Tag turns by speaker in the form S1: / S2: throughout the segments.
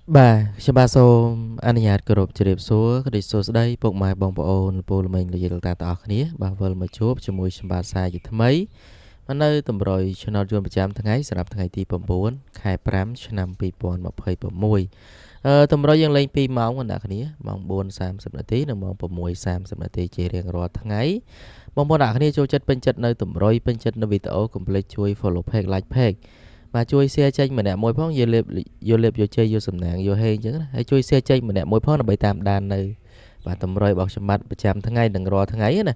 S1: បាទខ្ញុំបាទសូមអនុញ្ញាតគោរពជម្រាបសួរក្តីសួស្តីពុកម៉ែបងប្អូនលពូល្មីងលយាលតាទាំងអស់គ្នាបាទវិលមកជួបជាមួយខ្ញុំបាទសាជាថ្មីមកនៅតម្រុយឆ្នោតយួនប្រចាំថ្ងៃសម្រាប់ថ្ងៃទី9ខែ5ឆ្នាំ2026តម្រុយយើងលេង2ម៉ោងអ្នកគ្នាម៉ោង4:30នាទីនិងម៉ោង6:30នាទីជារៀងរាល់ថ្ងៃបងប្អូនអ្នកគ្នាចូលចិត្តពេញចិត្តនៅតម្រុយពេញចិត្តនៅវីដេអូកុំភ្លេចជួយ follow page like page បាទជួយ share ចេញម្នាក់មួយផងយកលេបយកលេបយកជ័យយកសំណាងយកហេងអញ្ចឹងណាហើយជួយ share ចេញម្នាក់មួយផងដើម្បីតាមដាននៅបាទតម្រុយរបស់ខ្ញុំបាទប្រចាំថ្ងៃនិងរាល់ថ្ងៃណា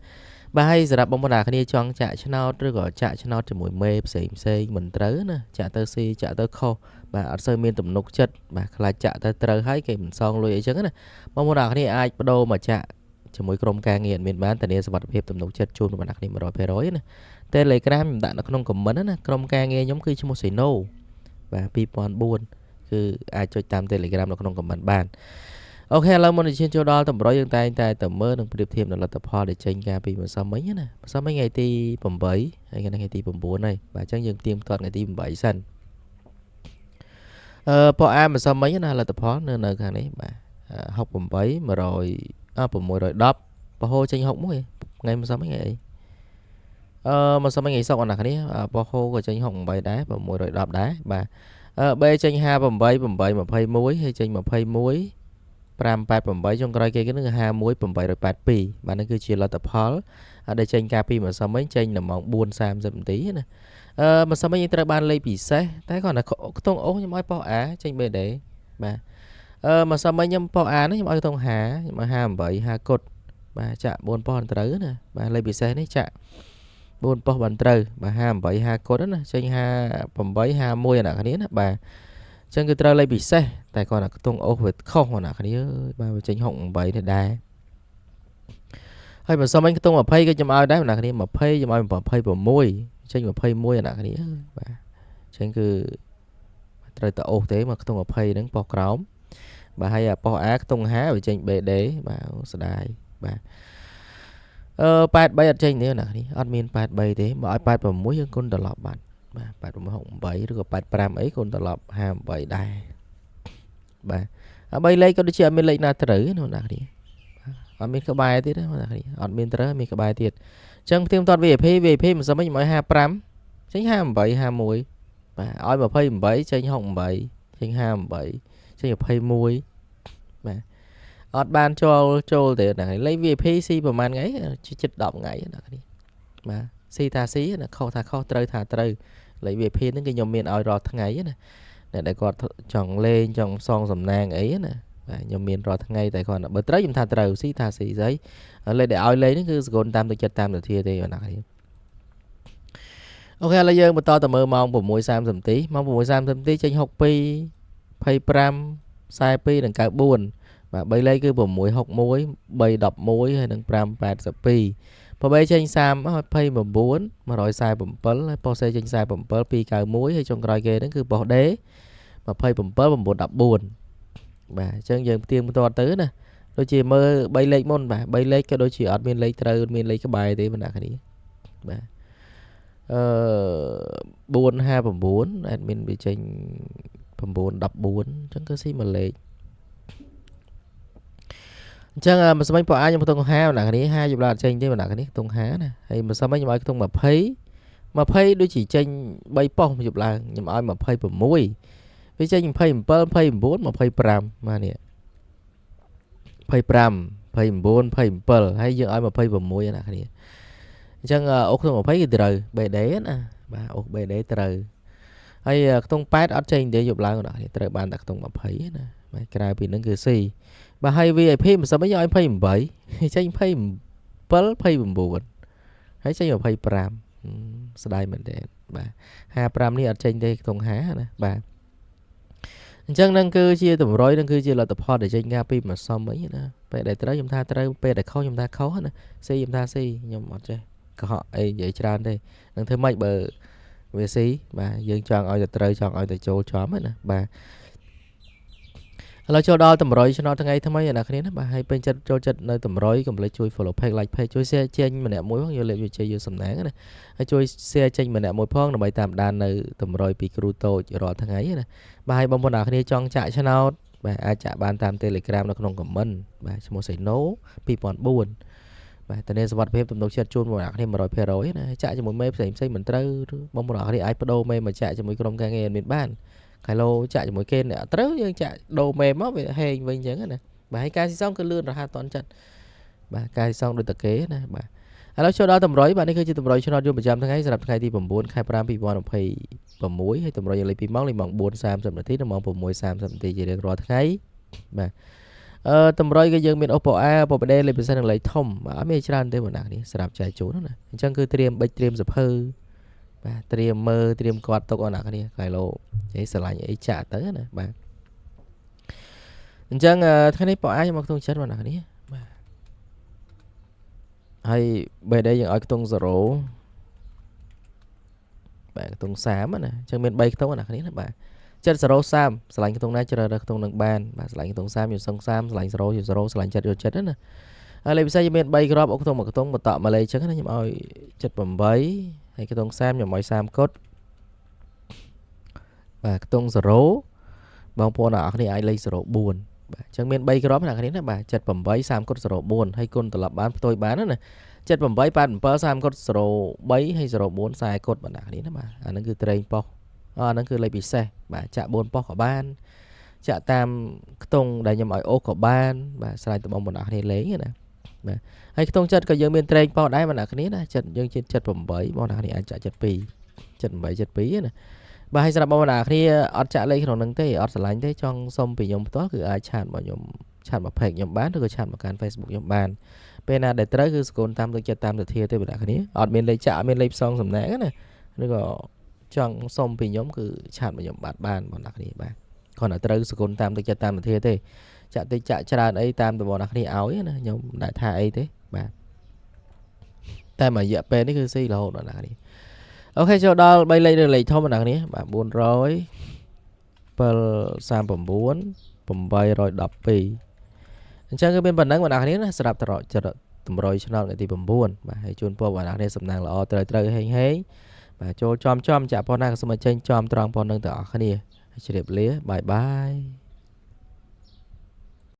S1: បាទហើយសម្រាប់បងប្អូនអ្នកគ្នាចង់ចាក់ឆ្នោតឬក៏ចាក់ឆ្នោតជាមួយមេផ្សេងផ្សេងមិនត្រូវណាចាក់ទៅស៊ីចាក់ទៅខុសបាទអត់សូវមានទំនុកចិត្តបាទខ្លាចចាក់ទៅត្រូវហើយគេមិនសងលុយអីចឹងណាបងប្អូនអ្នកគ្នាអាចបដូរមកចាក់ជាមួយក្រុមការងារអត់មានបានធានាសុវត្ថិភាពទំនុកចិត្តជូនបងប្អូនអ្នកគ្នា100%ណា Telegram ខ្ញុំដាក់នៅក្នុង comment ណាក្រុមការងារខ្ញុំគឺឈ្មោះសេណូបាទ2004គឺអាចចុចតាម Telegram នៅក្នុង comment បានអូខេឥឡូវមុននឹងឈានចូលដល់តម្រុយយើងតែងតែទៅមើលនិងប្រៀបធៀបនៅលទ្ធផលដែលចេញកាលពីម្សិលមិញណាម្សិលមិញថ្ងៃទី8ហើយថ្ងៃទី9ហើយបាទអញ្ចឹងយើងទៀងទាត់ថ្ងៃទី8សិនពណ៌អាម្សិលមិញណាលទ្ធផលនៅខាងនេះបាទ68 100អ610បហូចេញ61ថ្ងៃម្សិលមិញថ្ងៃអីម្សិលមិញថ្ងៃសុក្រអ្នកគ្នាបហូក៏ចេញ68ដែរ610ដែរបាទB ចេញ58 8 21ហើយចេញ21 588ចុងក្រោយគេគឺ51 882បាទនេះគឺជាលទ្ធផលដែលចេញកាលពីម្សិលមិញចេញនៅម៉ោង4:30នាទីណាម្សិលមិញយើងត្រូវបានលេខពិសេសតែគាត់តែខ្ទង់អូខ្ញុំឲ្យប៉ុស A ចេញ BD បាទម្សិលមិញខ្ញុំប៉ុស A នេះខ្ញុំឲ្យខ្ទង់5ខ្ញុំឲ្យ58 5គុតបាទចាក់4ប៉ុសត្រូវណាបាទលេខពិសេសនេះចាក់4ប៉ុសបានត្រូវបាទ58 5គុតណាចេញ58 51អាអ្នកគ្នាណាបាទអញ្ចឹងគឺត្រូវលេខពិសេសតែគាត់តែខ្ទង់អូសវាខុសអាអ្នកគ្នាអើយបាទវាចេញ68នេះដែរហើយបើសុំអញខ្ទង់20ក៏ខ្ញុំឲ្យដែរអ្នកគ្នា20ខ្ញុំឲ្យ26ចេញ21អាអ្នកគ្នាបាទអញ្ចឹងគឺត្រូវតែអូសទេមកខ្ទង់20ហ្នឹងប៉ុសក្រោមបាទហើយប៉ុស A ខ្ទង់5វាចេញ BD បាទស្ដាយបាទ83អត់ចេញទេណានេះអត់មាន83ទេបើឲ្យ86យើងគុណត្រឡប់បាត់បាទ86 68ឬក៏85អីគុណត្រឡប់58ដែរបាទ3លេខក៏ដូចជាអត់មានលេខណាត្រូវណាអ្នកនេះអត់មានក្បែរទៀតណាអ្នកនេះអត់មានត្រូវមានក្បែរទៀតអញ្ចឹងផ្ទៀងផ្ទាត់ VIP VIP មិនសមមិនឲ្យ55ចេញ58 51បាទឲ្យ28ចេញ68ចេញ58ចេញ21បាទអត់បានចូលចូលទេណាលេខ VIP ស៊ីប្រហែលថ្ងៃជិត10ថ្ងៃណានេះបាទស៊ីថាស៊ីណាខុសថាខុសត្រូវថាត្រូវលេខ VIP ហ្នឹងគឺខ្ញុំមានឲ្យរាល់ថ្ងៃណាអ្នកដែលគាត់ចង់លេងចង់សងសំណាងអីណាបាទខ្ញុំមានរាល់ថ្ងៃតែគាត់បើត្រូវខ្ញុំថាត្រូវស៊ីថាស៊ីស្អីលេខដែលឲ្យលេងហ្នឹងគឺសកលតាមទឹកចិត្តតាមទធាទេណានេះអូខេឥឡូវយើងបន្តទៅមើលម៉ោង6:30នាទីម៉ោង6:30នាទីចេញ62 25 42និង94បាទ3លេខគឺ661 311ហើយនិង582ប៉បីចេញ30 29 147ហើយប៉ុសសេចេញ47 291ហើយចុងក្រោយគេហ្នឹងគឺប៉ុស D 27 914បាទអញ្ចឹងយើងផ្ទៀងផ្ទាត់ទៅណាដូចជាមើល3លេខមុនបាទ3លេខក៏ដូចជាអត់មានលេខត្រូវមានលេខក្បែរទេបណ្ដាគ្នាបាទអឺ459 admin វាចេញ9 14អញ្ចឹងគឺស៊ីមួយលេខអញ្ចឹងម្សិលមិញពួកអាចខ្ញុំខ្ទង់50ណាគ្នា50យប់ឡើងអត់ចេញទេណាគ្នាខ្ទង់50ណាហើយម្សិលមិញខ្ញុំឲ្យខ្ទង់20 20ដូចជាចេញ3ប៉ុស្យប់ឡើងខ្ញុំឲ្យ26វាចេញ27 29 25បាទនេះ25 29 27ហើយយើងឲ្យ26ណាគ្នាអញ្ចឹងអូខ្ទង់20គឺត្រូវ BD ណាបាទអូ BD ត្រូវហើយខ្ទង់8អត់ចេញទេយប់ឡើងណាគ្នាត្រូវបានតែខ្ទង់20ណាបាទក្រៅពីហ្នឹងគឺ C បាទហើយ VIP មិនសិនឲ្យ28ចេញ27 29ហើយចេញ25ស្ដាយមែនទែនបាទ55នេះអត់ចេញទេខ្ទង់50ណាបាទអញ្ចឹងនឹងគឺជាតម្រុយនឹងគឺជាលទ្ធផលដែលចេញការពីម្សិលមិញណាពេលដែលត្រូវខ្ញុំថាត្រូវពេលដែលខុសខ្ញុំថាខុសណាស៊ីខ្ញុំថាស៊ីខ្ញុំអត់ចេះកុហកអីនិយាយច្រើនទេនឹងធ្វើម៉េចបើវាស៊ីបាទយើងចង់ឲ្យតែត្រូវចង់ឲ្យតែចូលចំណាបាទឥឡូវចូលដល់តម្រុយឆ្នោតថ្ងៃថ្មីអ្នកគ្នាណាបាទហើយពេញចិត្តចូលចិត្តនៅតម្រុយកុំភ្លេចជួយ follow page like page ជួយ share ចេញម្នាក់មួយផងយកលេខវាជ័យយកសំណាងណាហើយជួយ share ចេញម្នាក់មួយផងដើម្បីតាមដាននៅតម្រុយពីគ្រូតូចរាល់ថ្ងៃណាបាទហើយបងប្អូនអ្នកគ្នាចង់ចាក់ឆ្នោត បាទអាចចាក់បានតាម Telegram នៅក្នុង comment បាទឈ្មោះសៃណូ2004បាទធានាសុវត្ថិភាពទំនុកចិត្តជូនបងប្អូនគ្នា 100% ណាចាក់ជាមួយមេផ្សេងផ្សេងមិនត្រូវបងប្អូនគ្នាអាចបដូរមេមកចាក់ជាមួយក្រុមការងារមានបានកាឡូចាក់ជាមួយគេអ្នកត្រូវយើងចាក់ដូរមេមកវាហេងវិញអញ្ចឹងណាបាទហើយការស៊ីសងគឺលឿនរហ័សតន់ចិត្តបាទការស៊ីសងដូចតែគេណាបាទឥឡូវចូលដល់តម្រុយបាទនេះគឺជាតម្រុយឆ្នោតយន្តប្រចាំថ្ងៃសម្រាប់ថ្ងៃទី9ខែ5 2026ហើយតម្រុយលេខ2ម៉ោងលេខម៉ោង4:30នាទីនិងម៉ោង6:30នាទីជារៀងរាល់ថ្ងៃបាទតម្រុយគឺយើងមានអូប៉ូអាប៉ូបដេលេខពិសេសនិងលេខធំបាទអត់មានច្រើនទេបងប្អូននេះសម្រាប់ចែកជូនណាអញ្ចឹងគឺត្រៀមបិចត្រៀមសភៅបាទត្រៀមមើលត្រៀមគាត់ទុកអស់អ្នកគ្នាកាយឡូអីស្រឡាញ់អីចាក់ទៅណាបាទអញ្ចឹងថ្ងៃនេះប៉ូអាខ្ញុំមកខ្ទង់ចិត្តបងប្អូននេះបាទហើយ BD យើងឲ្យខ្ទង់0បាទខ្ទង់30ណាអញ្ចឹងមាន3ខ្ទង់ណាគ្នាណាបាទចិត្ត0 30ស្រឡាញ់ខ្ទង់ណាជ្រើសរើសខ្ទង់នឹងបានបាទស្រឡាញ់ខ្ទង់30យកសឹង30ស្រឡាញ់0យក0ស្រឡាញ់ចិត្តយកចិត្តណាហើយលេខពិសេសយើងមាន3គ្រាប់អុកខ្ទង់1ខ្ទង់បន្តមកលេខអញ្ចឹងណាខ្ញុំឲ្យ78ហើយខ្ទង់30ខ្ញុំឲ្យ30កុដបាទខ្ទង់0បងប្អូនអ្នកគ្នាអាចលេខ04បាទអញ្ចឹងមាន3គ្រាប់អ្នកគ្នាណាបាទ78 30កុដ04ហើយគុណត្រឡប់បានផ្ទុយបានណា78 87 30កុដ03ហើយ04 40កុដបាទអ្នកគ្នាណាបាទអាហ្នឹងគឺត្រេងប៉ុស្តិ៍អាហ្នឹងគឺលេខពិសេសបាទចាក់4ប៉ុស្តិ៍ក៏បានចាក់តាមខ្ទង់ដែលខ្ញុំឲ្យអូសក៏បានបាទស្រេចទៅបងប្អូនអ្នកគ្នាលេងណាបាទហើយខ្ទង់ចិត្តក៏យើងមានត្រេងប៉ុស្តិ៍ដែរបងអ្នកគ្នាណាចិត្តយើងជា78បងអ្នកគ្នាអាចចាក់72 78 72ណាបាទហើយសម្រាប់បងប្អូនអ្នកគ្នាអត់ចាក់លេខក្នុងនឹងទេអត់ស្រឡាញ់ទេចង់សុំពីខ្ញុំផ្ទាល់គឺអាចឆាតមកខ្ញុំឆាតមក page ខ្ញុំបានឬក៏ឆាតមកកាន់ Facebook ខ្ញុំបានពេលណាដែលត្រូវគឺស្គនតាមទឹកចិត្តតាមទធាទេបងប្អូនគ្នាអត់មានលេខចាក់អត់មានលេខផ្សងសំណាងណាឬក៏ចង់សុំពីខ្ញុំគឺឆាតមកខ្ញុំបាទបានបងប្អូនគ្នាបាទគ្រាន់តែត្រូវសគុណតាមទឹកចិត្តតាមទធាទេចាក់តិចចាក់ច្រើនអីតាមតបងប្អូនគ្នាឲ្យណាខ្ញុំមិនដែលថាអីទេបាទតែមួយរយៈពេលនេះគឺស៊ីរហូតបងប្អូនគ្នាអូខេចូលដល់3លេខឬលេខធំបងប្អូនគ្នាបាទ400 739 812អញ្ចឹងគឺមានប៉ុណ្ណឹងបងប្អូនគ្នាណាសម្រាប់តម្រុយឆ្នោតថ្ងៃទី9បាទហើយជូនពរបងប្អូនគ្នាសំណាងល្អត្រូវត្រូវហេងហេងបាទចូលចំចំចាក់ប៉ុណ្ណាក៏សូមឲ្យចេញចំត្រង់ប៉ុណ្ណឹងទាំងអស់គ្នាជម្រាបលាបាយបាយ។